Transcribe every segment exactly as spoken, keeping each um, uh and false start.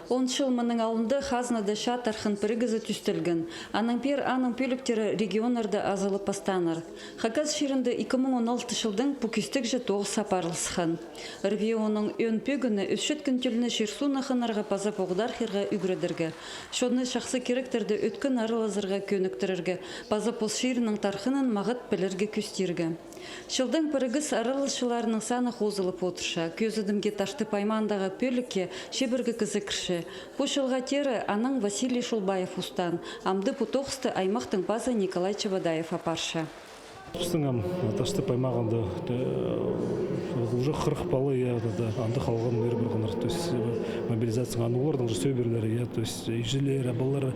Он чыл мының алнында хазнада чаа тархын пірігізі тӱстелген. Анаң пеер аның пӧліктері регионнарда азылып пастааннар. Хакас чирінде ікі муң он алты чылдаң пу кӧстег че тоғыс апарылысхан. РВИО-ның ӧӧн пӧгіні — ӧсчеткен тӧлні чир-суун ахынарға паза поғдархирға ӱгредерге, чонны чахсы киректерде ӧткін аралазарға кӧніктірерге, паза пос чирінің тархынын мағат пілерге кӧстирге. Чылдаң пірігіс араласчыларының саны хозылып одырча. Кӧзідімге, Таштып аймаандағы пӧлікке чибіргі кізі кірче. Пу чылға теере анаң Василий Шулбаев устаан. Амды пу тоғысты аймахтың пазы Николай Чебодаев апарча. Пістің ам Таштып аймағында, э, уже хырых пала, я, да, да, анда халған ӧр парғаннар. То есть, э, мобилизацияға, аны оларның же сӧбірелері, я, то есть, иҷелері, палалары,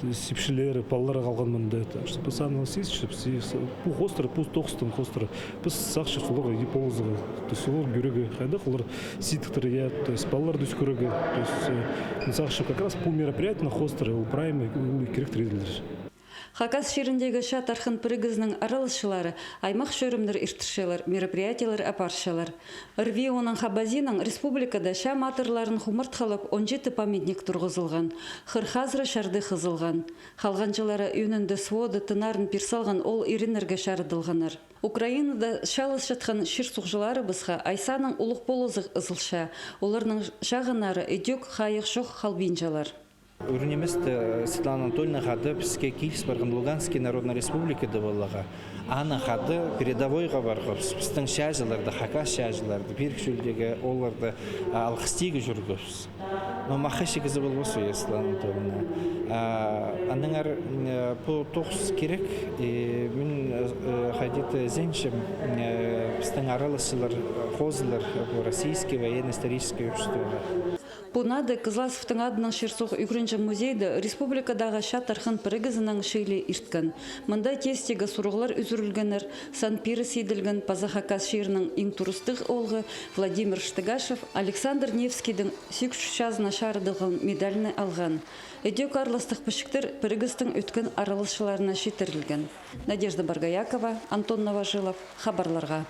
сипчелері, палалары халған мында. Так что піс аны сис, пу хоостыра, пу тоғыстың хоостыра. Піс сағынчабыс оларға иди полызарға. То есть олар кӧрерге, хайдағ олар сидіктер, я, то есть палаларды ӧскірерге. То есть, э, мин сағынчам, как раз пу мероприятиенің хоостыра ол прайзы, ол киректіг иділер. Хакас чиріндегі чаа тархын пірігізінің араласчылары аймах чӧрімнер иртірчелер, мероприятиелер апарчалар. РВИО-ның хабазиинаң республикада чаа матырларын хумартхалап он читі памятник турғызылған, хырых азыра чарды хызылған. Халғанҷылары ӧӧнінде своды тынарын пир салған ол иреннерге чарыдылғаннар. Украинада чааласчатхан чир-суғҷыларыбысха Айсаның улуғ полызығ ызылча. Оларның чағыннары ідӧк хайығ чох халбинчалар. Ӱр ниместе, э, Светлана Анатольевна хада піске киліс парған Луганский Народный Республикада поларға. Анаң хада передовойға парғабыс. Пістің чааҷыларды, хакас чааҷыларды, пирік чӧлдегі оларды, а, алғыстирға чӧргебіс. Но махачы кізі полбас, Светлана Анатольевна. А, аннаңар, м, э, пу тоғыс кирек, и мин, э, хайди-да сенчем, э, пістің араласчылар, э, хозылар пу Российский военно-исторический обществоға. Пу наада Кызласовтың адынаң чир-суғ ӱгренҷең музейде республикадағы чаа тархын пірігізінең чыылии ирткен. Мында теестегі сурығлар ӱзӱрілгеннер, сан пиріс иділген паза Хакас чирінің иң турыстығ оолғы Владимир Штыгашев Александр Невскийдің сигіс чӱс чазына чарыдылған медальны алған. Ідӧк аарластығ пічіктер пірігістің ӧткін араласчыларына читірілген. Надежда Боргоякова, Антон Новожилов, хабарларға.